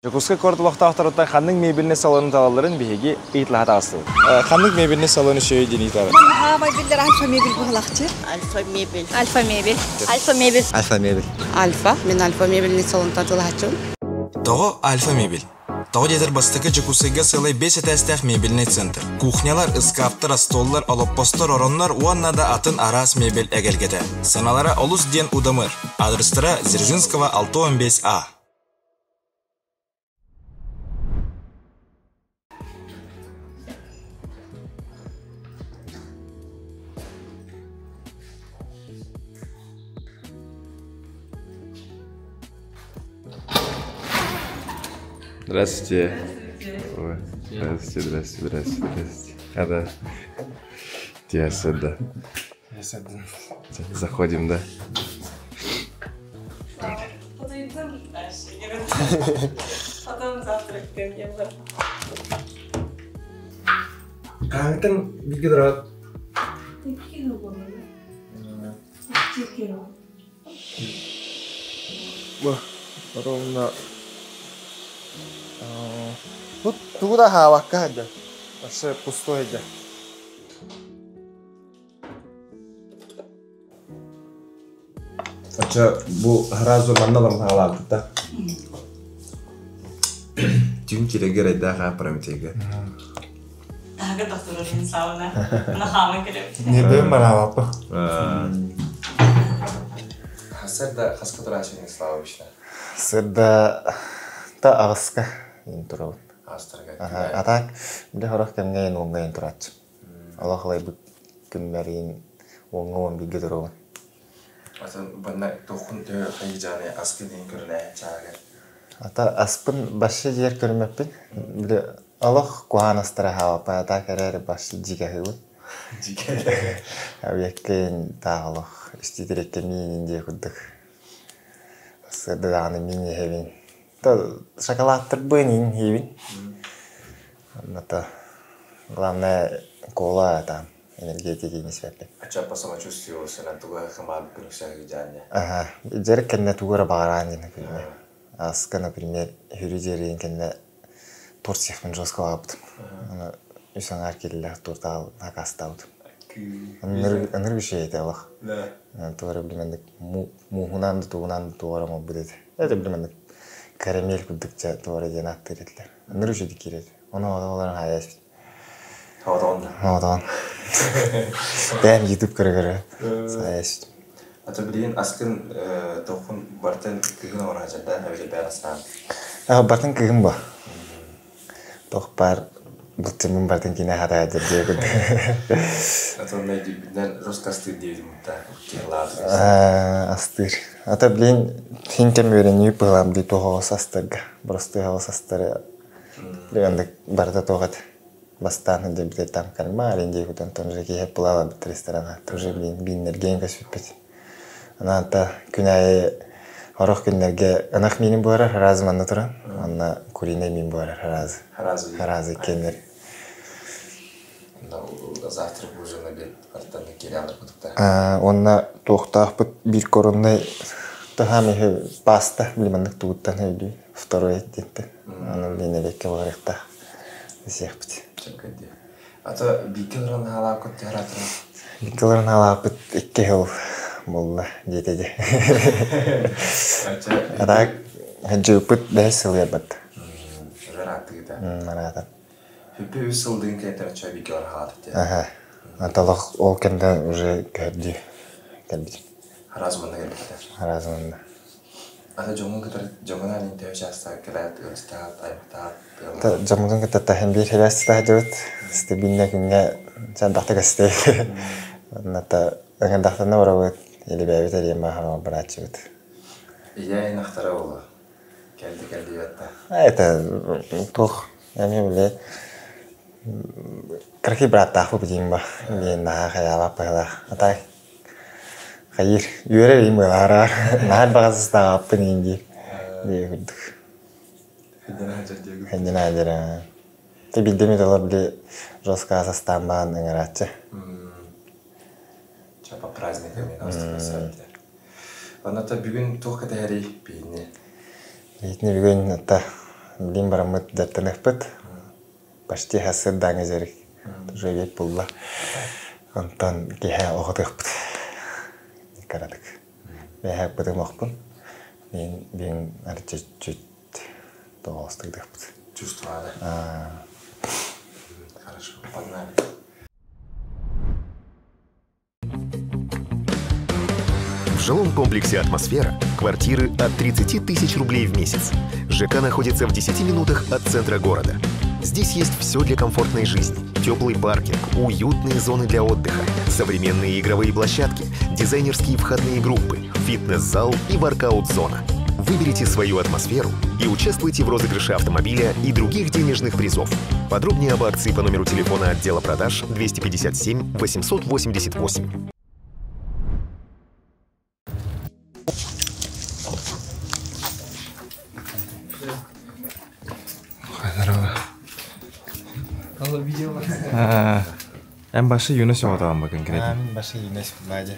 Дьокуускай куорат олохтоохторуттан ханнык мебельнэй салонун талалларын биһиги ыйыталаһа таҕыстыбыт. Ханнык мебельнэй салон үчүгэй диэн ыйытабыт? Хаамай биллэр Альфа мебель быһылахчы. Альфа мебель. Альфа мебель. Альфа мебель. Альфа мебель. Альфа. Мин Альфа мебельный салонтан тылаһаччыбын. Тоҕо Альфа мебель? Тоҕо диэтэр бастакы Дьокуускайга сыалай бэс этээстээх мебельнэй центр. Кухнялар, ыскааптар, остуоллар, олоппостор, ороннор уонна да атын араас мебель эгэлгэтэ. Сыаналара олус диэн удамыр. Адрестара Дзержинского 615А. Здравствуйте. Ой, здравствуйте, здравствуйте, здравствуйте, здравствуйте. А, да. Тиасада. Заходим, да? Потом завтрак я бар. Хаһыҥтан бииргэ турабыт. Бу ровно Тут тугу да хаалакка сылдьар. Вообще пустой сылдьар. Очо бу сразу манна олорон хаалаабыт да. Түн кирегер айдаах ааппарамитега. Тага тохторун сауна. На хааман келебит. Не бэм мараалаппа. Хасарда хаска турашин Славовична. Сырда та аҕыска турабын. Астарга. А так бile хорох кэмҥэ уоҥҥа турааччы. Олох ылайбыт күммэриин уоҥҥа уон бииргэ туругун. Атын банна тохун тө хайжаны аскы дин көрүнэ чаагар. Ата аспын башы жер көрмөппүн. Биле олох куһаан астара хаалаппа ата кэрээр башы жигэһыбын. Жигэ. Абиэккэйин таах олох иститирекке миинин дии курдук. Сырда даҕаны миин иһэбин. Та шоколадтарбын иин иһэбин. Ната главное кола там энергетики не святли. Ача по самочувствию сынан туга хымаабы күнүксәһи жаанне. Ага, дьэр кэннэ тугу эрэ баҕараан диэн например. Аска, например, хүрү дьиэрийн кэннэ торт сиэхпин жестко баҕарбытым. Аны үс аҥаар киилэлээх торт акаастаабытым. Ынырык үчүгэй этэ олох. Тугу эрэ билимэнник мууһунан да тугунан да тугу эрэ оҥорбут этэ. Это билимэнник карамель курдук дьэ тугу эрэ диэн ааттыыр этилэр. Ынырык үчүгэйдик киирэр. Ону олорон хаайа Тоҕотоҕун да. Оҕотоҕун. Бэйэм YouTube көрө-көрө саайа испитим. Ата билигин аскын тоххун бартын кыһын оҥоро сылдьар да эбэтэр бэйэҥ астаан? Бартын кыһын бо. Туох баар былчыммын бартын киинэ хатаа дьэрдиэ курдук. Ата онно өйдүүрбүнэн жестко астыыр диэбитим да Астыыр. Ата билигин хин кэм үөрэнии быһылаам дии туох оҕус астарга. Простой оҕус астары Андык барыта туох этэ. Бастаан сылдьыбыт там кальмар индейкутан тоже киһи пылала ресторана тоже блин бииннэргээн көспүппүт. Анаата күн аайы орох күннэргэ ынах миинин буһарар разы манна туран онно куриный миин буһарар разы. Разы иккиэннэр. Завтрак ужин обед артан кириалар кутукта. Уонна туохтаахпыт биир коронный таһаам иһи паста билиманнык тугуттан өйдүү второй диэттэ. Аны блин эбиэккэ барыахтаах сиэхпит. Ата бииргэ олорон хаалааккыт төһө Бииргэ олорон хаалааппыт икки сыл буолла диэтэ дии. А так дьыыппыт бэһис сыл барбат. Ырааттыгыта. Араата. Хүппү үс сылдыын кэлтэр чай бииргэ олорон хаалаатыт Аха. Анталах ол кэмдэн уже көрдүү кэлбитим. Араас манна кэлбиттэр. Араас манна. Ата дьоҥҥун кытары дьоҥҥун төһө чаастаах кэлээт ыалдьытаат аймахтаат Дьоммутун кытта таһын биир хирээс сытаһдьыбыт. Стабильно күҥҥэ сандахта көстүй. Ната ыҥырдахтана барабыт или бэйэбит эрийэн баһарма барааччыбыт. Ийэ инахтара буолуо. Кэлди кэлди бэтта. Это туох эмиэ били кыракый бырааттаахпыт диин ба диэн наһаа хайаалаах быһыылаах. А так хайыр үөрэр иим быһаараар наһаа баҕасыстааҕаппын иин диир дии курдук. Хэнньэн аадьар Ты билдеми долар били жестко састаан баан ыҥырааччы. По праздникам Онно бүгүн туох кэтэһэрий биһини? Биһитини бүгүн ата Билин бараммыт дьарыктаныахпыт. Почти сарсыардааҥы дьарык. Уже обед булла. Онтон киэһэ оҕотуохпут. Кыратык. Бэйэһэ бытымохпун. Мин биин арчы чуть тоҕоостугдахпыт. Чувствовали. Хорошо, погнали. В жилом комплексе «Атмосфера» квартиры от 30 тысяч рублей в месяц. ЖК находится в 10 минутах от центра города. Здесь есть все для комфортной жизни. Теплый паркинг, уютные зоны для отдыха, современные игровые площадки, дизайнерские входные группы, фитнес-зал и воркаут-зона. Выберите свою атмосферу и участвуйте в розыгрыше автомобиля и других денежных призов. Подробнее об акции по номеру телефона отдела продаж 257 888. Эн башы Юнус оҕотоон бакын кирэтин. Мин башы Юнес Владя.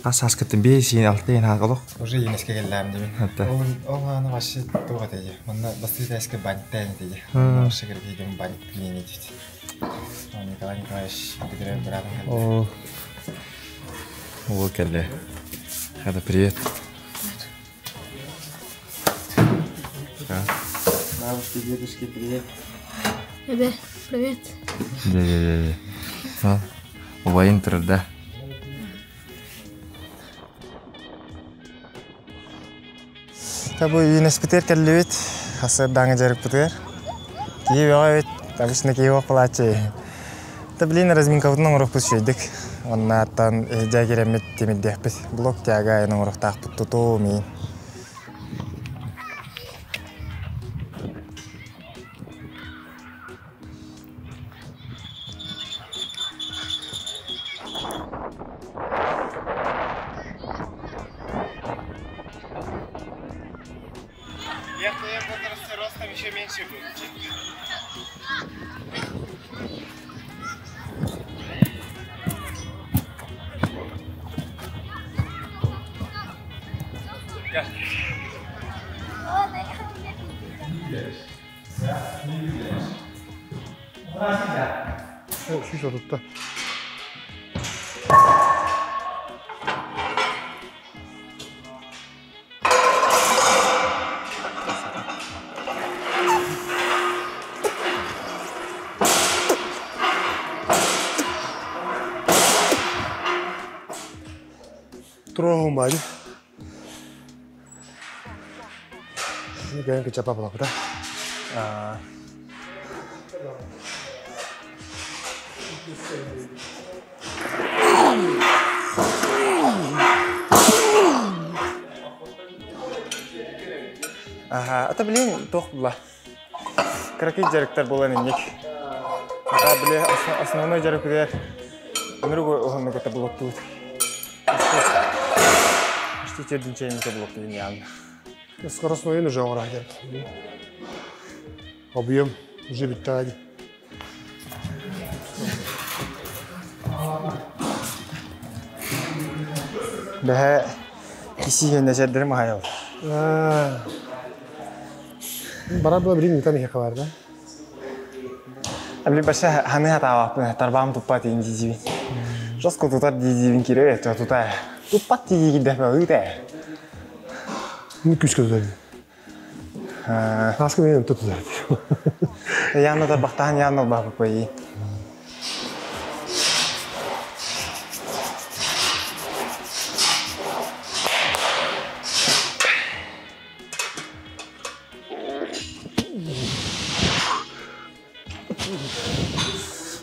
Хас сааскыттын биэс иин алта иин хааколох. Уже Юнеске келлэм дебин. Хатта. Ол ол ааны башы туох этэ Манна бастыы тээскэ баниктаан этэ Башы кирдиидим баник клини дит. Николай Николаевич битирер быраатым кэллэ. О. Ол кэллэ. Хата привет. Бабушки, дедушки, привет. Эбэ, привет. Дэ-дэ-дэ. Убайын турда. Та бу Юнеспитер кэллибит, хасырдааҥы дьарыкпытыгар. Киһи бөҕө эбит, обычно киһи буолааччы. Та блин, разминкабытын оҥоруохпут үчүгэйдик. Оннааттан дьэ киирэммит тимирдиэхпит. Блок тяга айан оҥоруохтаахпыт тутуу миин. Я в твоем возрасте ростом еще меньше был. Сүүс отутта. Туруоһум баadi. Кэлэн кычапа булапыта. Аха, ата блин, туох була. Кыракый дьарыктар буолан инник. Ата били основной дьарык Өнүрүг уһуннук это блоктуут. Почти төрдүнчө эмите блоктуут ян. Скоростной уже оҥоро диэн. Объем уже бүттэҕэ дии. Бэһэ кисиген нәсәрдерим ахайал. Бара була билин ытан иһиэхэ баар да. Абли баша ханы хатаабаппын тарбаам туппат иин дизибин. Жестко тутар дизибин кире тута. Туппат дии кирдэхпэ ыыта. Ну күүскэ тутар. Аска мен тутар. Яны тарбахтаан яны бааппай.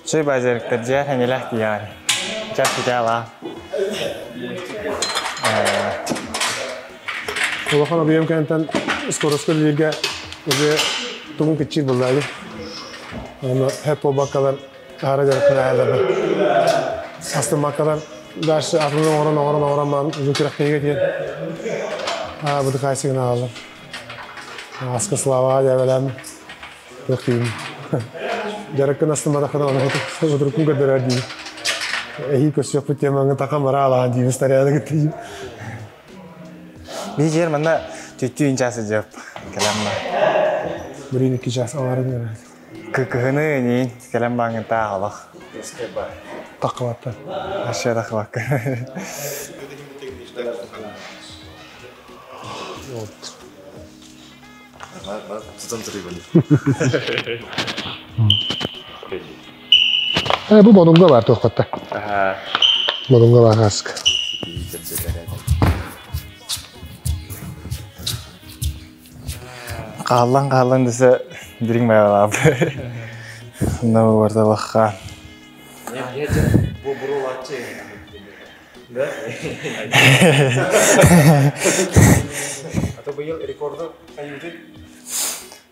Чүй базарыктар жар ханилах дияр. Жар кутала. Улахан объем кэнтэн скоростка үлэлииргэ уже тугун кыччыыр буолла дии. Аны хэп буолбаккалар аһара дьарыктана Астыммаккалар дальше атыны оҥорон оҥорон оҥорон баран уже күрэхтэһиигэ тиийэн бытыкаайсы гына аҕаллар. Аска слава дьээбэлээн туох диибин. Дьарыккын астымматаххына ону утуруккун көрдөрөр дии. Эһии көрсүөхпүт диэн такам бара алаан диибин снаряды кытта. Би жер манна түттүү инчасы жеп каламма. Бирин 2 час аңарын Кыһыны ни кэлэн бааҥҥын таах Таққыбаттар. Аша тахыбакка. Вот. Бу Модунга бар туохпатта. Модунга бар хаска. Хааллан хааллан десе дириҥ байалаап. Ну барталахха.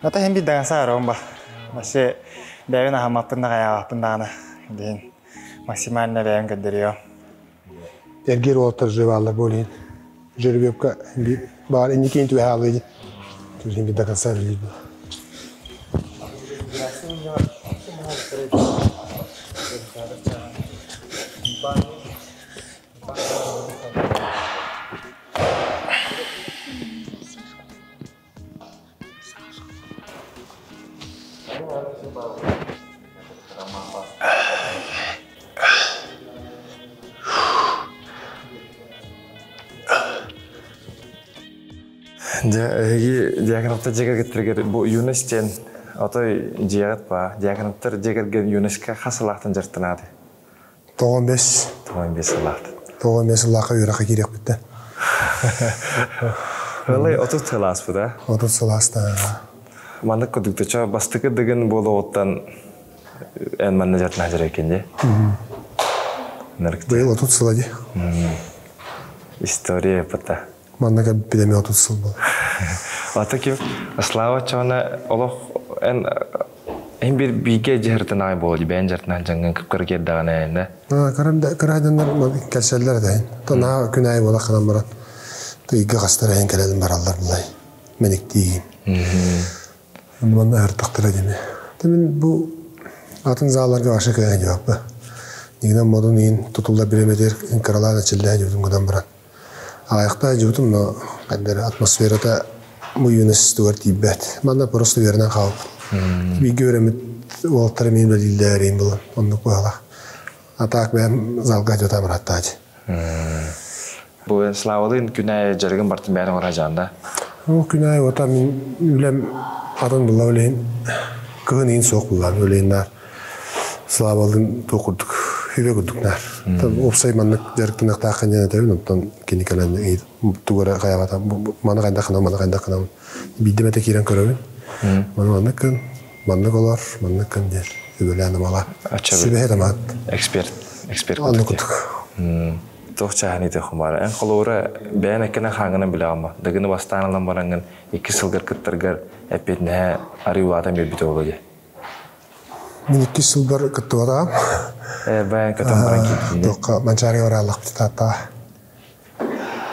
Ата хем бир дагаса арам ба. Вообще бэйэн ахамаппын да каяаппын даҕаны диин максимально бэйэн көрдөрүө. Эргир уолаттар живаллар болин. Жеребьевка бар инникин түһэ Түһүн бир до конца билир. Дьэ, диаконовтар дьиэ бу юность диэн отой дьиэҕит ба диаконовтар дьиэ кэргэн юностька хас сылаахтан дьарыктанааты? 95. 95 сылаахтан. 95 сылаахха үөрэххэ киириэхпиттэн. Ылай 30 сылааспыт, а? 30 сылааста. Маннык кудуктача бастакы дыгын буолуоҕуттан эн манна дьарыктана дьарык дии. Быйыл 30 сыла дии. История пата. Манна кэлбит 30 сыл буолла. Ата ким Слава чона олох эн эн бир биге жертын ай болду бен жертынан жаңгын кыпкыр кердаган энде. Карам караданнар келселлер дайын. Тона күн ай бола канан барат. Тыйга кастар айын келелим бараллар булай. Мениктиин. Манна артыктыра деме. Темин бу атын зааларга башы кыйын жабы. Нигинен модун ин тутулла биреметер каралана чилле жубутум гынан барат. Аяқта жубутум, но кандер атмосферата бу юнес тугар тиббет. Манна просто вернен калып. Биге өремит уолтар мен билдерин бул. Оннук була. Атак бэм залга жотам раттаж. Бу Славалын күнә жаргын бартын бәрін ора жанда. О күнә ота мин үлем атын була үлейин. Кыгын ин соқ була үлейин Славалын токурдук. Хүбе курдук нар. Опсай маннык жарыктын тақын жана табын, онтон кини калан тугара каябата маны кайда кына, маны кайда кына. Бидемете кирен көрөбүн. Маны маннык кын, маннык олар, маннык кын дер. Үбөләне мала. Сүбе тамат. Эксперт, эксперт. Анны курдук. Тох чахани те хумара. Эн холора бән эккене хаңына биле алма. Дагыны бастан алан барангын 2 сылгар кыттыргар эпетне аривата мебите олды. Мин 2 сылгар кыттыбата. Бән кытан баран киттим. Тоққа манчари ораллық тата.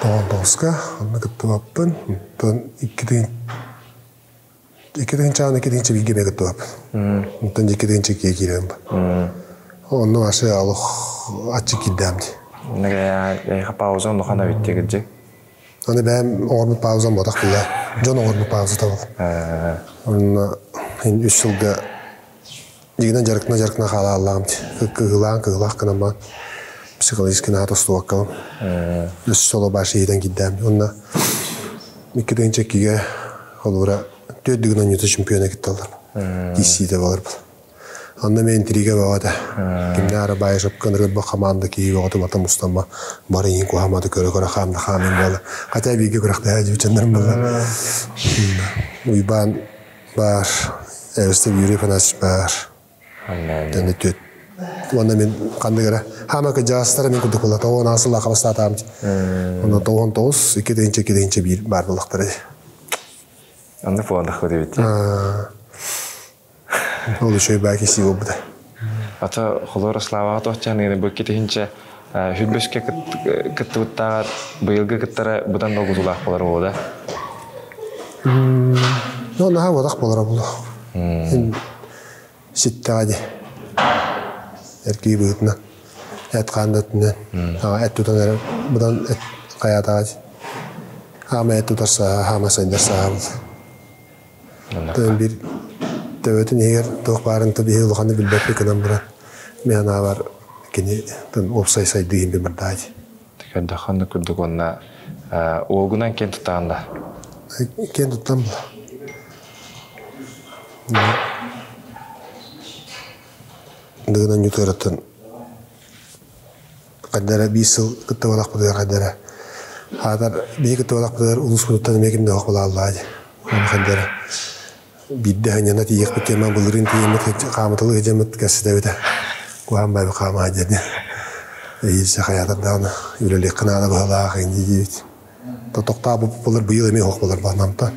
Тоғын тоғызға, онны кыттыбаппын. Онтон 2 чааны 2 билге бе кыттыбаппын. Онтон 2 кие кирем. Онны башы алых ачы киддәмди. Неге пауза нохана биттегиджи. Аны бәм оғырмы паузам бодақ бұла. Жон оғырмы пауза табыл. Онны 3 жылга дегенен жарықтына жарықтына қала аллағым. Кығылаған кығылақ кынаман психологически наат остуаккалым. Өс соло башы еден киддәм. Онна 2-киге холура төдүгүнөн юта чемпиона китталар. Киссиде болар бул. Анда мен интрига багата. Кимде ара байышып кыныргыт бу команда кийип оготу бата мустама бары ин кухамады көрө көрө хамда хамын бола. Хотя биге көрөктө жибчендерим бола. Уйбан бар, Эвсте Юрий Панасич бар. Тенде төт. Онда мен кандай кара. Хама ка жастара мен кудук бола. Тоон асыл акабастатам. Онда тоон тоос, 2-2 бир бар болактар. Анда фонда ходи бит. Ол еще баки сиво буда. Ата холора Слава тохчан бу китинче хүбөскө кыттыбыттагар быйылгы кыттара будан ногузулаах болар болду. Ну, наха бодак болар бул. Ситтади. Эрки бытна. Эт кандытны. Ага эт тутан будан эт каятагач. Хама эт тутарса, хама сендерса бул. Тön bir төбөтүн иһигэр туох баарын то биһи улаханы билбэппит гынан баран мин анаабар кини тын уопсай сайдыы иһин бирбардаати. Көрдөххө курдук уонна уолгунан киэн туттаҕын да? Киэн туттан була. Дыгынан ньутуараттан хайдара биир сыл кытта балахпытыгар хайдара хаатар биһи кытта балахпытыгар улууспутуттан эмиэ кимнээх балааллаа дии. Оны хайдара биирдэ ханьана тиийиэхпит тиэмэ былырыын тиийэммит хаамытылыы сылдьаммыт кэссэтэбитэ. Куһаан байбы хаамаа диэн. Эйиилсэ хайаатар даҕаны үлэлиэххэ наада быһалаах инди диэбит. Тохтообуппут болар быйыл эмиэ оһох болар баанамтан.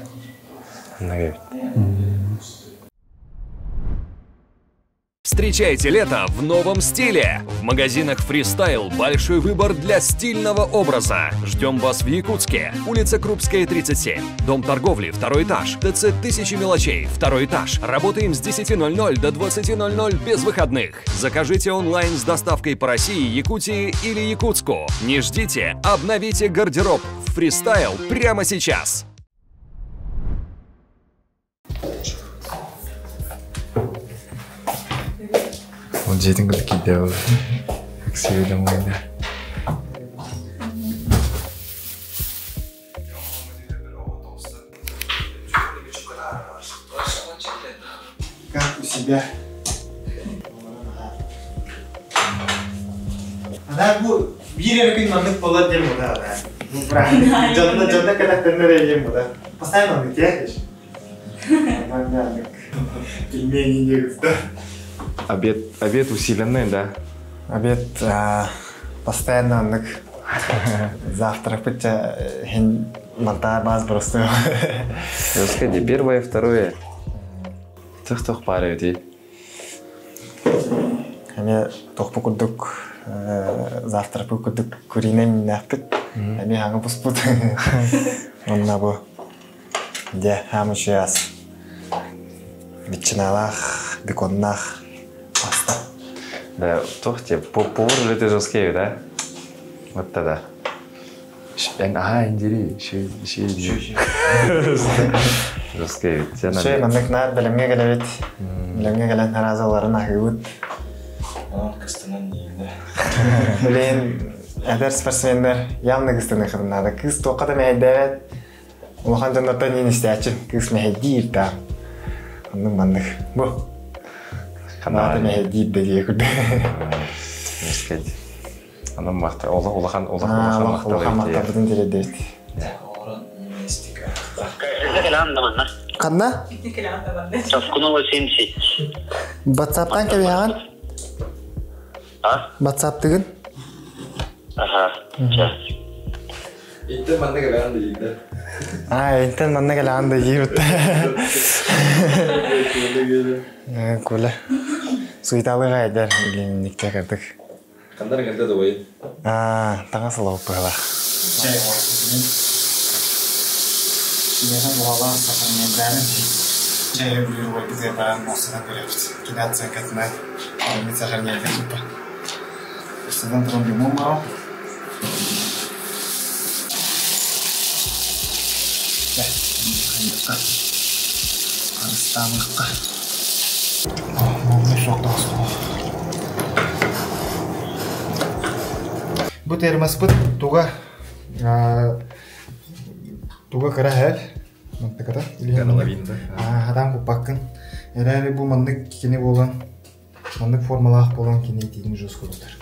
Встречайте лето в новом стиле! В магазинах Freestyle большой выбор для стильного образа. Ждем вас в Якутске. Улица Крупская, 37. Дом торговли, второй этаж. ТЦ «Тысячи мелочей», второй этаж. Работаем с 10.00 до 20.00 без выходных. Закажите онлайн с доставкой по России, Якутии или Якутску. Не ждите, обновите гардероб в Freestyle прямо сейчас. Ол дьиэтин кытта киирдэ ол. Эксиэдэ муйда. Как у себя. Ана бу биир эрэ күн маннык буолар диэн була да. Ну правильно. Дьонно дьонно кэлэхтэринэ эрэ диэн була. Постоянно маннык тиэхиш. Маннык. Пельмени не да. Обед, обед усиленный, да? Обед постоянно аннык. Завтрак бытча хин мантаа баас просто. Господи, первое, второе. Тых-тых пары ди. Эми тохпу курдук завтрак курдук куриный миннээхпит. Эми хаҥа буспут. Онна бу дьэ хаамы ас. Ветчиналаах, беконнаах паста. Да, туох те, повар үлэтэ жесткий, да? Вот тогда. Эн аха индири, ши ши Жесткий. Ши маннык наар бэлэмҥэ кэлэбит. Бэлэмҥэ кэлэн араазаларын аһыыбыт. Кыстанан диигинэ. Билин эдэр спортсменнэр явно кыстаныаххытын наада. Кыыс туохха да мэһэйдээбэт. Улахан дьоннортон иин истээччи. Кыыс мэһэйдиир да. Оннук маннык. Бу. Ханаата мэһэйдиир да диэ курдук. Жесткий. Анан махта улахан улахан улахан махтал Улахан махталбытын тириэрдэбит. Ханна? Ватсаптан кэбиһэҕин? Ватсаптыгын? Аха. Интен манна кэлэҕин да диир. Аа, интен манна кэлэҕин да диир. Куля. Суеталыга эдэр илиинникте кырдык. Хандар кэлдэ добай? Аа, таҥас олоҕуп быһылаах. Чай Киниэхэ туһалаах сахарнайдаарын чай өбүлүүр уойбутугар баран муостанан көрөбүт. Кини оценкатынан ылыммыт сахарнайга туппа. Устатан туран лимон маҕа. Хайдахха харыстаамыахха. Буолуна суох таҕыстаҕа. Бу термоспыт туга туга кыра һэл мантыката хатаан куппаккын эрээри бу маннык кини буолан маннык формалаах буолан кини итиитин жестко тутар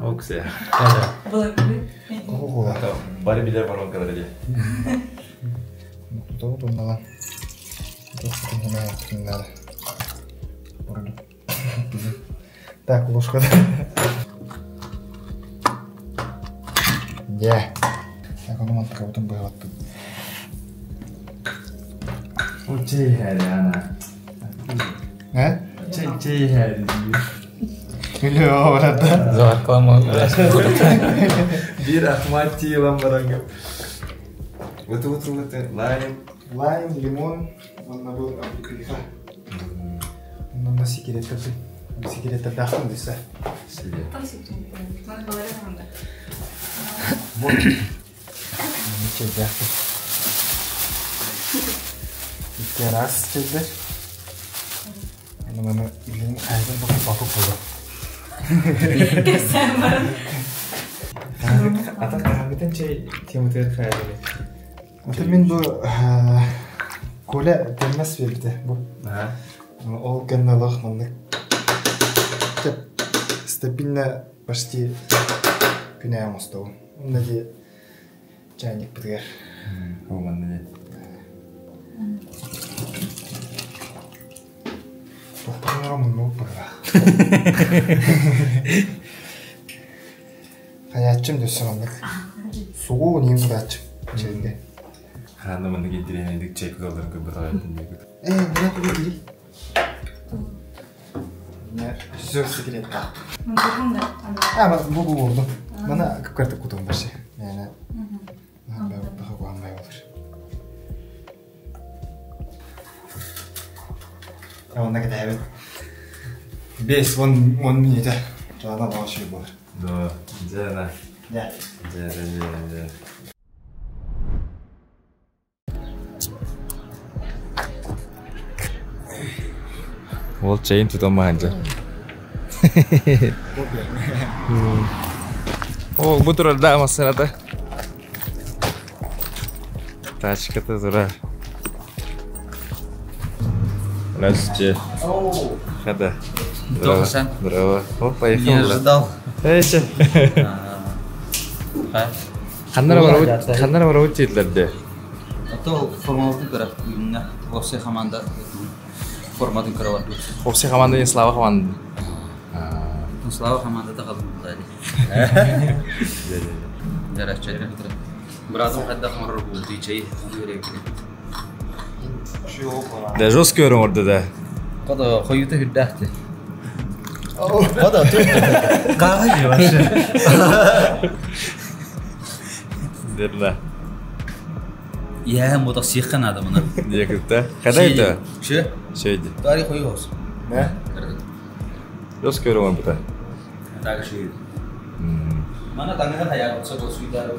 Оксе. Бары билер воронкалар ди. Тутабыт онналан. Так, ложка. Дьэ. Так, ону мантыкабытын быһабаттым. О, чэй иһээри, Ана. Э? Чэй, чэй иһээри. Үлэ барата. Заваркалама. Биир Ахмат тиилан баранга. Вот вот вот лайм. Лайм, лимон, уонна бу абрикоса. Онно сикиреттер сикиреттердаахтын десе. Чэйдээхтин. Террас чэйдэр. Аны маны билин хайдан бу бакы боло. Кэсен баран. Ата кахангытын чэй темутер хайданы. Ата мин бу Коля теммес бербите бу. Ол кэннэ олох маннык стабильно почти күнээ оҥостобун. Онно ди чайникпытыгар. Ол манна ди. Тохтоҥҥо муннук быһыылаах. Хайааччым дөссө маннык. Сугуу ниин кутааччым чэйгэ. Хаана маннык интириэһинэйдик чэй куталларын көрбөтөҕөйбүн диэбит. Ээ, мына тугу диир? Все секрет. А, бу бу болду. Мана кыпкартык кутуум баршы. Яна Онна кэтэһэбит. 5-10 минута. Жана баҕа буолар. Да, дьэ, Дьэ. Дьэ, дьэ, дьэ. Ол чэйин тутан маһанча. О, бу турар да массыната. Тачката турар. Здравствуйте. Хада. Здорово. Здорово. О, поехал. Не ожидал. Эй, Ханнара барабыт, ханнара барабыт дииллэр А то формалды көрөр күннэ Овсе команда форматын көрө барбыт. Овсе команда не Слава команда. Слава командата қалын булдайды. Жарачча. Братым хадда хамар бул дичей. Да жестко көрүң орда да. Када хоюта хүддәхти. Када Кагай вообще. Дерла. Я мута сихан адамына. Диэкитте. Када это? Ше? Шейди. Тари хойос. Не? Жестко көрүң орда. Так ши. Мана таңга хая отса босуйдар.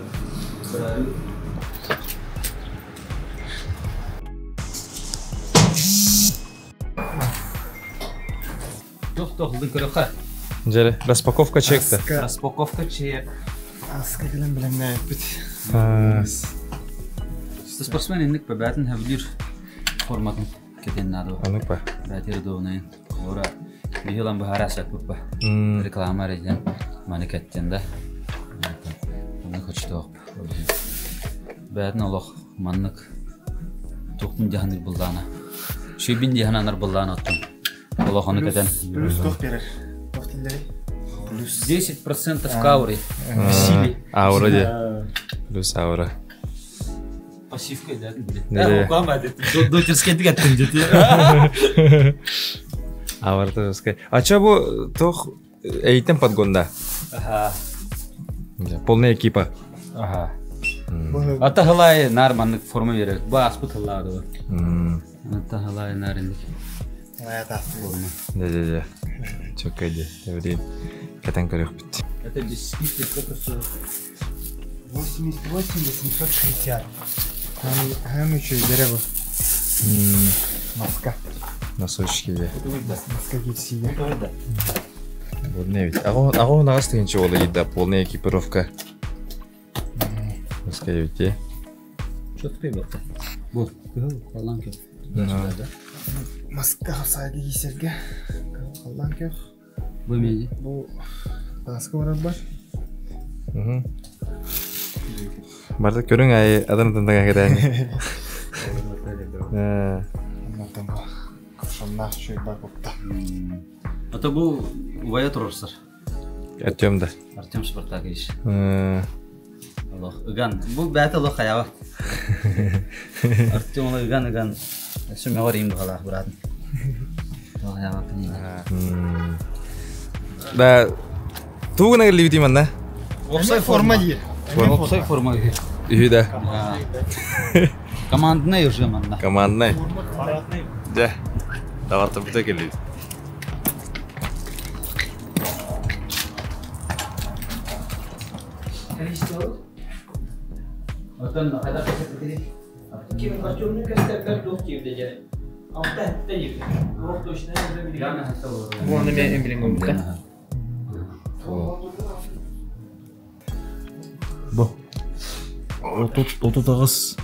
Тох тох көрөхө. Жere, распаковка чекта. Распаковка чек. Аска кэлэн билэмнэ бит. Спортсмен инник бәбәтин хәбдир форматын кетен надо. Анык ба. Бәтир доонайын. Ора бихилан бахара сәпүп ба. Реклама режим маны кеттен да. Аны хочтоқ. Бәтин олох маннык тухтун жаһаныр булдана. Шибин жаһананар булдана оттун. Олох аны кетен. Плюс тох берер. Тох тилдери. Плюс 10% каури. В силе. Аура де. Плюс аура. Пассивка да. Не. Дотерский дигәттем дети. Аура тоже сказать. А чё бу тох эйтен подгонда? Ага. Полная экипа. Ага. Ата халай нар маннык форма берер. Ба аспыт халады. Ата халай нар инде. Да, да, да. Чё кайди. Блин. Катан көрөх бит. Это без скидки сколько стоит? 88 860. Хам еще дерево. Маска. Носочки де. Маска кирсиге. Вот не ведь. Аго нагас дегенче ол да полная экипировка. Маска ведь. Что ты был? Вот, аллан кеп. Маска хасайды кисерге. Аллан кеп. Бу мени. Бу таска барар бар. Барда көрүң ай адам тындага кирәни. Аннан бу. Шонна шуй бар бопта. Ата бу убая турурсар. Артем да. Артем Спартакович. Аллах, ыган. Бу бәт Аллах хаява. Артем ала ыган ыган. Сүмө горим бала брат. Аллах хаява. Да тугуна келли манна. Опсай форма дир. Опсай форма дир. Үһү да. Командный уже манна. Командный. Да. Давар бүтө келли. Отон хайда кесетти. Ким Артемны көстөрбөр туох диэбитэ дьэ. Алта хэттэ диэбитэ. Туох точно Уонна мен эмблем болбута. Бу. 39.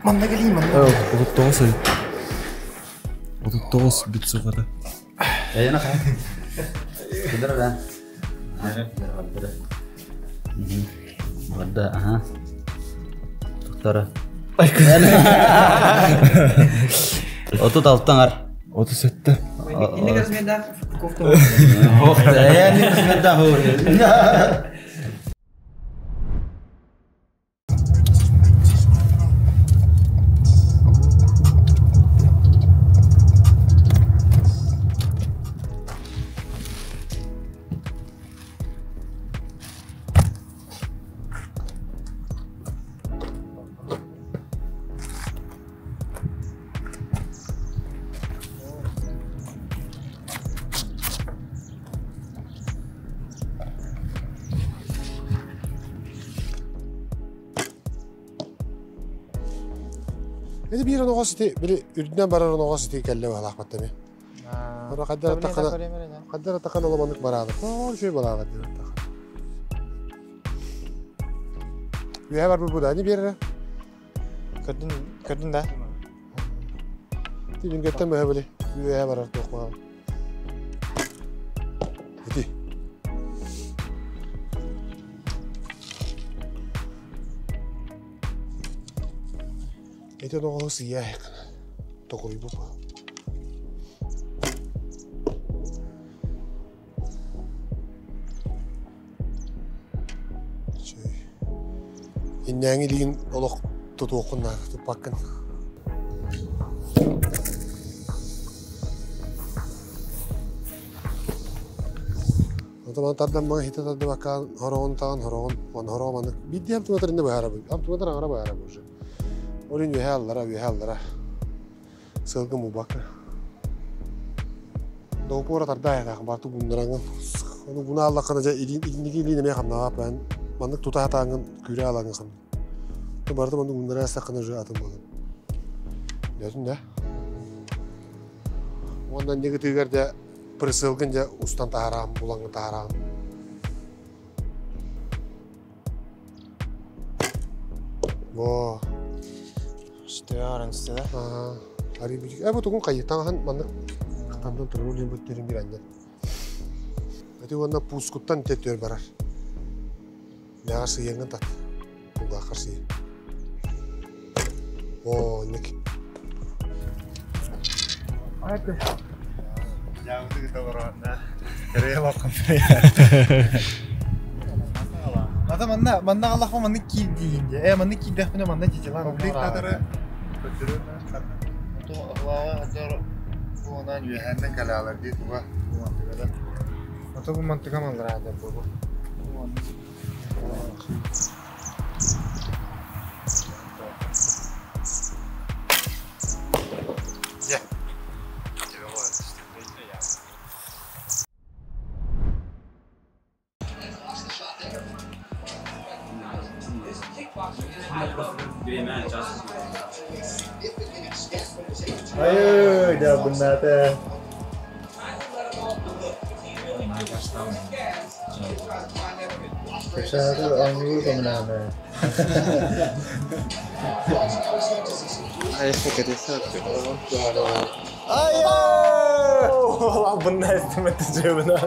Манна кэлии манна. 39 ай. 39 бит суҕата. Эйена хай. Кыдыр да. Барда, аха. Туктара. 36 ар. 37. Инник размердаах кофта. Ох, инник размердаах. Эти биир оноҕос ити били үрдүнэн барар оноҕос ити кэллэ баһалаахпат эми. Ора хаддар тахана хаддар тахана оломаннык бараабыт. Оо үчүгэй балаабат диэн тахана. Үөһэ барбыт бу да, не биэрэрэ? Көрдүн, көрдүн да? Ти мингеттен бөһө били. Үөһэ барар туох баҕа. Ити. Ити оноҕоһу сыйаа токуруйбуп. Иннээҥи илиин олох тутуоххун наада туппаккын. Онтон тардан маҥа хите тардыбаккаан хороҕун таҕан хороҕун уонна хороҕо маннык биирдии хам инне быһаарабын хам туматар аҥара быһаарабын уже. Ол иһин үөһэ аллара үөһэ аллара сыалгын булбакка. Доопуора тардаайатаах барту гуннараҥын ону гуна аллаххына дьэ инники илиин эмиэ хамнаҕа баан маннык тута хатааҥҥын күүрэ алаҥҥын хам. Барыта маннык гуннара астаххына уже атын буолар. Дэтин да. Уонна инники дэ прысылгын дьэ устан таһараам, булаҥҥын таһараам. Во. Штыаран да? Ари бүдүк. Э бу тугун хайытаҥаһын маннык хатандан туруу диэн бүттерин бираннан. Эти уонна пускуттан тетөр барар. Мяҕар сыйаҥын тат. Кулгааххар сыйа. О, ник. Ата манна манна аллахма манны киирдиин дии. Э манны киирдэхпинэ манна титилан. Комплектаторы буонан үөһээннэн кэлээлэр дии туга бу мантыгада. Ото бу мантыга маллараада бу. Айыы, дьэ буннаата. Кэпсээтэ оонньуу коммунааны. Айыы! Bunlar istemedi cebine.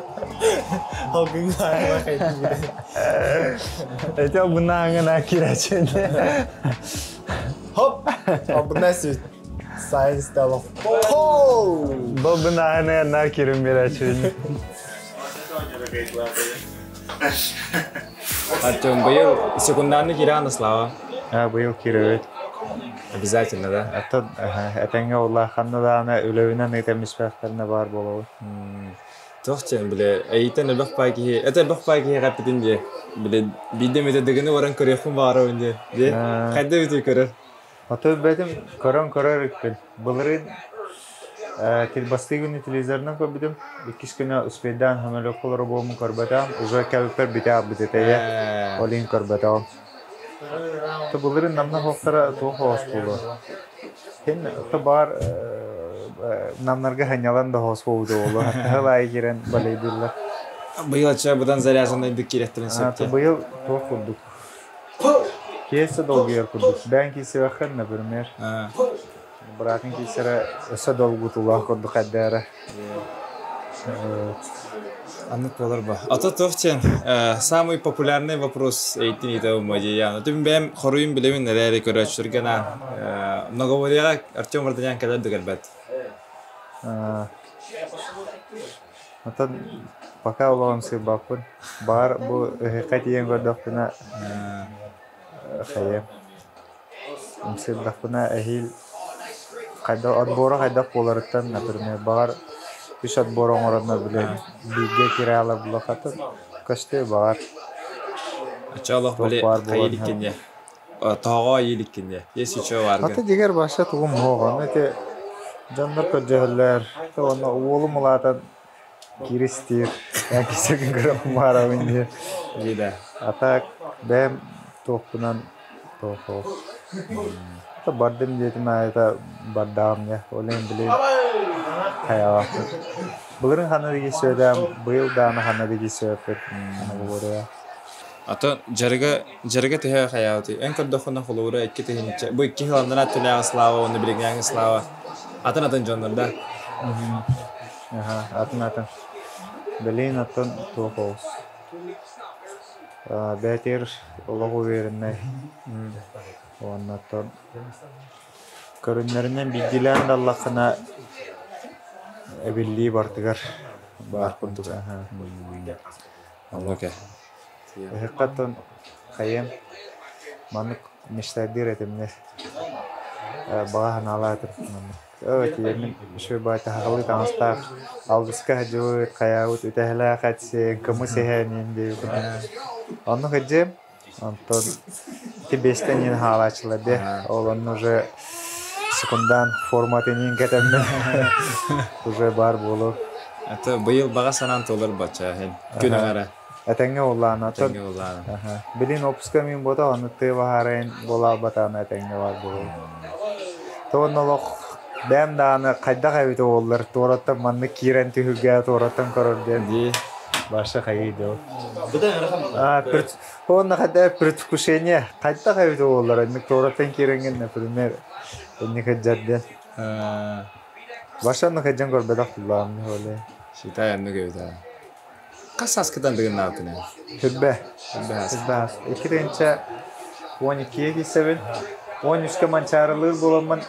Halkın Эти буннааңына кирачын. Хоп! Bunlar Science дело. Хоу! Бу буннааны на кирим бирачын. Артем, быйыл секундарный кирана Слава. А, быйыл киребит. Обязательно, да? Ата этеңге улла ханна даана үлөбүнэн ыйтамиспэхтэрнэ бар болобут. Тохчен биле, эйтен элбэх паки, это элбэх паки рапидин же. Биле, бидем это дегене баран көрөхүн баара өнде. Же, кайда бити көрөр. Ото бэтим көрөн көрөр икпин. Былырын телбасты күнү телевизорынан көрбүтүм. Иккис күнү успейдаан хамелокколор буомун көрбөтөм. Уже кэбиппер бите албыт этее. Олин көрбөтөм. То былырын намна хоқтара туох хоос буолуо. Хин то бар намнарга ханялан да хоос буолду буолуо. Хаттаһыл аайы киирэн балейдыыллар. Быйыл ача быдан заряженныйдык киирэттерин сөптө. Быйыл туох курдук. Киэсэ долгуйар курдук. Бэйэн киирсибэххин, например. Быраатын киирсэрэ өссө долгутуулаах курдук хайдара. Аннык буолар ба. Ата туох диэн самый популярный вопрос эйтин ыйытабын модьуйаан. Отун бэйэм хоруйун билэбин эрээри көрөөччүлэргэ анаан многоборьеҕа Артем Варданян кэлэр да кэлбэт. Отон пока олоҕум сыырбаппын. Баар бу ыһыкка тиийэн көрдөхпүнэ хайа ымсыырдахпына эһиил хайдах отбора хайдах буоларыттан, например, баҕар үс отбор оҥороннор били бииргэ киирэ булахатын көстүө баҕар. Ача олох Туох били баар хайа буолан иликкин дьэ. Тоҕо иликкин дьэ. Если чё Ата бааргын. дьиҥэр вообще тугум суох, ону ити дьоннор көрдөһөллөр, уонна уолум улаатан кииристиир, кисэгин көрөн баарабын диир. Дии А так бэйэм туохпунан туох суох. Бардым диэтим аайыта бардаҕым дьэ, ол иһин били хайаабаппын. Былырыын ханна да киирсибэтэҕим, быйыл даҕаны ханна да киирсибэппит. Аны Атын дьарыга дьарыга төһө хайаабытый? Эн көрдөххүнэ холобура икки тыһыынча бу икки сыл аннараа өттүлээҕи Слава уонна билиҥҥээҥи Слава атын атын дьоннор да? Аха, атын атын. Билигин оттон туох олус. Бээтигэр олох увереннай. Уонна оттон көрүннэринэн биирдиилээн да ыллаххына эбиллии бартыгар баар курдук. Оннук ээ. Ыһыккаттан хайыам маннык мечтайдыыр этимнэр баҕа санаалаах этим маннык. Оо тиийэммин үчүгэй баҕайы таһаҕалыы таҥастаах алгыска сылдьыбыт, хайаабыт үтэһэлээх эт сиэн, кымыс иһэн иһин диэбит. Оннук сылдьыам. Онтон ити биэстэн иһин хаалааччылар дии. Ол онно уже секундаан форматын иһин кэтэммин уже баар буолуо. Это быйыл баҕа санаан туолар бачча иһин күн аҥара. Этэҥҥэ улаана. Этэҥҥэ улаана. Билин опуска мин буота онно тыа баһаарайын буолаабатаҕына этэҥҥэ баар буолуо. Тоҕо олох бэйэм даҕаны хайдах эбит уоллар туораттан маннык киирэн түһүлгэ туораттан көрөр диэн Дии. Баша хайыы доо. А, уонна хайда предвкушение хайдах эбит уоллар инник туораттан киирэҥҥин, например, инник сылдьар диэн. Баша онно сылдьан көрбөтөх буллаҕым оле. Считай оннук эбит аа. Хас сааскытан дыгыннаабыккын Хүрбэ. Хүрбэ саас. Хүрбэ аас. 2 тыһыынча 12-гэ киирсэбин. 13-кэ манчаарылыыр буоламмын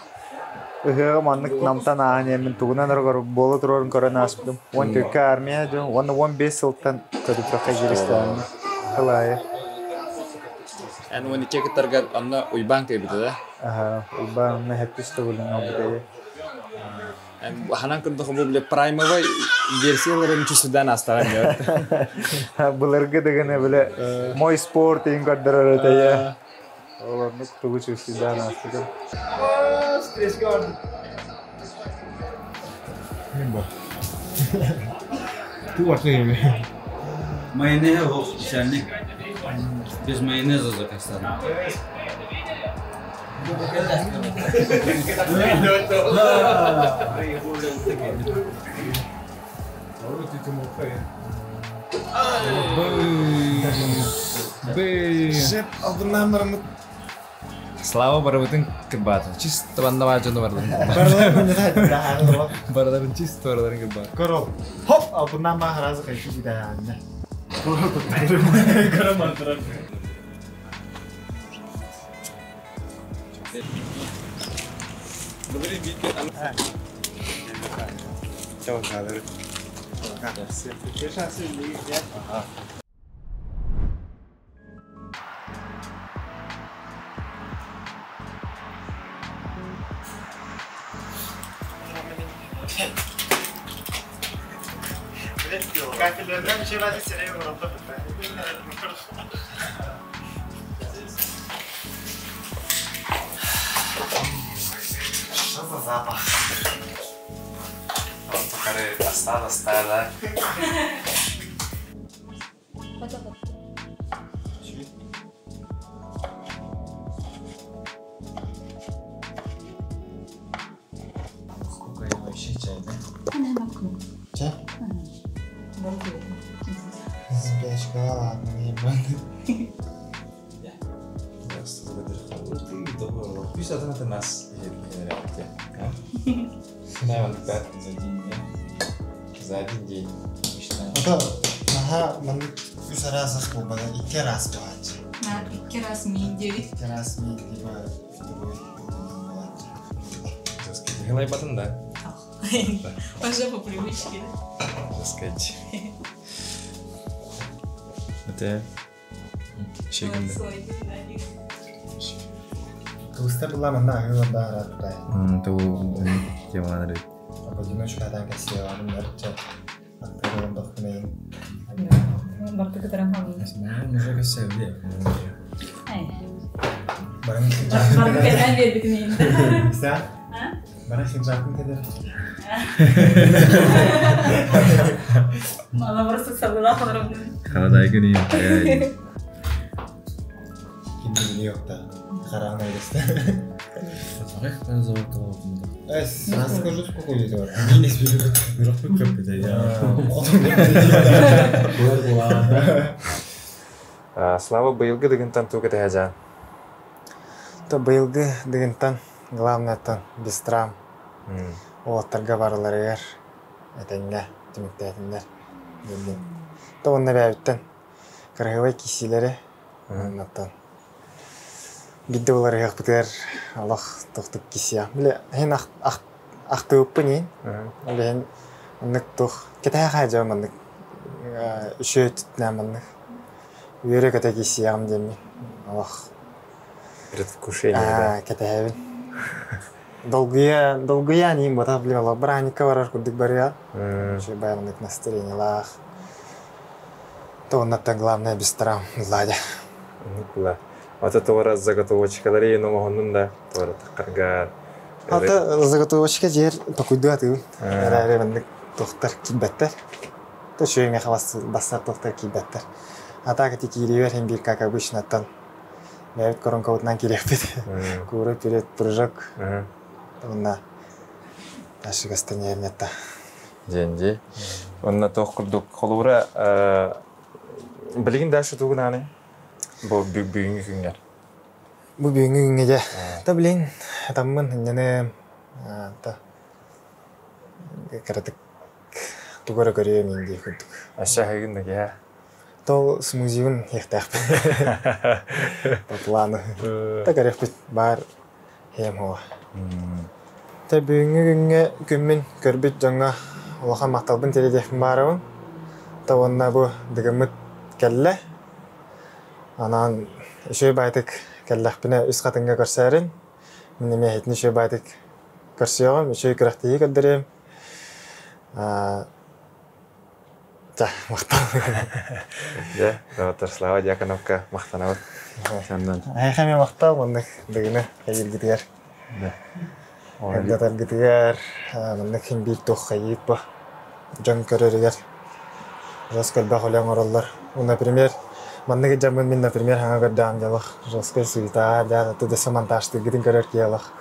ыһыаҕы маннык намтан ааһан иһэммин тугунан эрэ буола турарын көрөн ааспытым. 14-кэ армия дьон уонна 15 сылтан көтүппэккэ кииристэҕим. Сыл аайы. Эн 12 кыттаргар онно Уйбаан кыайбыта да? Аха, Уйбаан онно хэппис төгүлүн ылбыта. Ханан көрдөхө бу бile праймовай версияларын чувствудан астаҕан дьэ. Былыргы дыгыны бile мой спорт иин көрдөрөр этэ Ол оннук тугу чувствуйдаан ааспытым. Майонез ол специальный. Без майонеза заказали. Шеп алдынан барамыт. Слава барыбытын кырбаатын. Чисто банна дьону бардын. Барыларын чисто барыларын кырбаатын. Корол. Хоп! Албыннан баахаразы кайшы бүтэһээннэ. Что за запах? Астаан астаана. Че? Спячка, ладно, не Пусть это нас за день, за один день. Ото, наһаа маннык үс араас ас буолбата, икки араас буолааччы. Икки раз миин диэбит. Икки араас миин либо второй буолааччы. Хилайбатын да? Уже по привычке. Так сказать. Это шегинде. Кылыстар була манна аһыылар да араат тутай. Ту темалар. Одиночку хатан кэсиэҕэ нэрчэ аттарылын дохтунайын. Барты кытаран хаалла. Уже кэсэвде. Баран Барты кэлэн биэрбитин иһин. Са? Баран хиджабын кедер. Мала просто сабыла холоромнун. Халадайгын иһин. Кимди билиокта. Хараан айрыста. Сразу скажу, сколько идет. Слава быйылгы дыгынтан туга тэһэжаан. То быйылгы дыгынтан главное без травм. Уолаттарга барыларыгар этэҥҥэ түмүктээтиннэр диэн. То онно бэйэбиттэн кыраһыабай киирсиилэри оннуттан бидде уларыһыахпытыгар олох тохтук киирсиэх. Били иһин ахтыбыппын иһин. Ол иһин оннук туох кэтэһэ хаадьа маннык үчүгэй түтүнээн маннык үөрэ-көтө киирсиэҕим диэммин олох Предвкушение, да. Кэтэһэбин. Долгуйа, долгуйа иһин ботах билим олох бырааникка барар курдук барыа. Үчүгэй баяннык настроениелаах. То оннаттан главное без травм Владя. Оннук Ата туора заготовочкалары иин оҥоһуннун да туора таххарга. Ата заготовочка жер токуйдуа тыгын. Эрээри маннык тохтар киирбэттэр. То үчүгэй миэхэ бассар тохтар киирбэттэр. А так ити киириибэр иһин биир как обычно-тан бэйэбит коронкабытынан киириэхпит. Куры вперед прыжок. Уонна ашыгастан Диэн дии. Онно туох курдук холобура билигин дальше тугунааны бу бүгүҥҥү күҥҥэр. Бу бүгүҥҥү күҥҥэ дьэ. Та билин атаммын инньэни та кыратык тугу эрэ көрүөм иин дии курдук. Өссө аһыгын да киһэ. Тол смузибын иэхтээхпин. Планы. Та көрүөхпүт баар Эм һуо. Тэ бүгүҥҥү күҥҥэ күммүн көрбүт дьоҥҥо улахан махталбын тириэрдиэхпин баарабын. Та уонна бу дыгыммыт кэллэ. Анаан үчүгэй баайтык кэллэхпинэ үс хатыҥҥа көрсөөрүн. Мин эмиэ эһитини үчүгэй баайтык көрсүөҕүм, үчүгэй күрэхтэһии көрдөрүөм. Чэ, махтал. Дьэ, доҕоттор, Слава Дьяконовка махтанабыт. Саннан. Эһиэхэ эмиэ махтал, маннык дыгыны хайыыргытыгар. Эрдэтэргитигэр маннык син биир туох хайыыр бу дьон көрөрүгэр жестко элбэх үлэ оҥороллор. Например, маннык дьаммын мин, например, хаҥа көрдөҕүм дьалах жестко суета, дьэ, аты монтажтыыргытын көрөр киһи олох.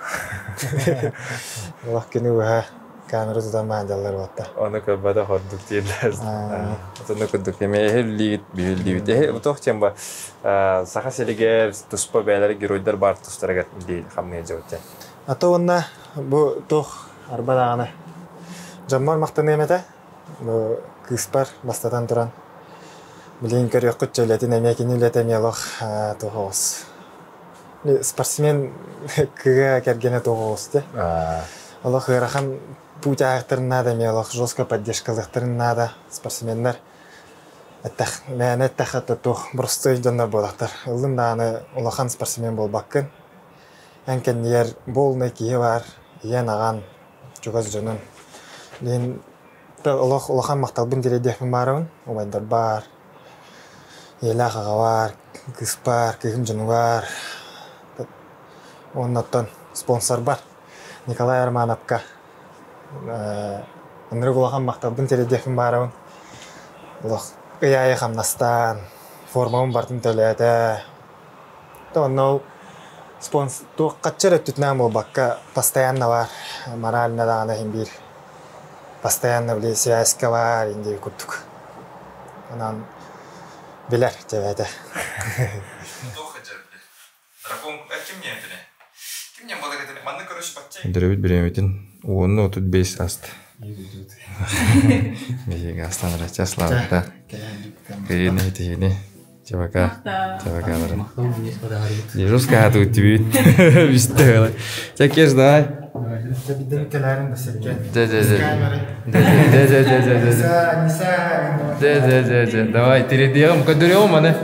Олох күнү быһа камера тутан маадьаллар буолта. Ону көрбөтөх ордук дииллэр. Отону курдук эми эһиллиит биһиллиибит. Эһи туох диэн ба Саха сиригэр туспа бэйэлэр геройдар баар тустарыгар дии хамныа дьабыт. А то уонна бу туох арба даҕаны дьоммор махтаныам этэ. Бу кыыспар бастатан туран билигин көрүөххүт үлэтин эмиэ кини үлэтэ эмиэ олох туох оҕус. Спортсмен кыга кэргэнэ туох оҕус дии. Олох ыарахан путь ааһыахтарын наада эмиэ олох жестко поддержкалыахтарын наада спортсменнар. Этэх, мээнэ эттэххэ туох боростуой дьоннор буолахтар. Ыллын даҕаны улахан спортсмен буолбаккын. Эн кэннигэр буолунай киһи баар, ийэн-аҕан, чугас дьонун. Билигин олох улахан махталбын тириэрдиэхпин баарабын. Убайдар баар, ийэлээх аҕа баар, кыыс баар, кыыһым дьонугар. Уонна оттон спонсорбар Николай Романовка ынырык улахан махталбын тириэрдиэхпин баарабын. Олох ый аайы хамнастаан, формабын барытын төлөөтө. Онно ол спонс туох хачча эрэ өттүтүнэн буолбакка, постоянно баар, морально даҕаны иһин биир. Постоянно били связька баар инди курдук. Онон билэр дьэбэтэ. Дөрөбүт бириэмэтин уонна 35 аст. Биһиги астан рача славта. Кыйыны тиһини. Чабака. Чабака барын. Дежурская хату тибит. Бисте. Чакеш давай. Дэ-дэ-дэ. Дэ-дэ-дэ-дэ-дэ. Дэ-дэ-дэ-дэ. Давай, передаем, кадырем, аны.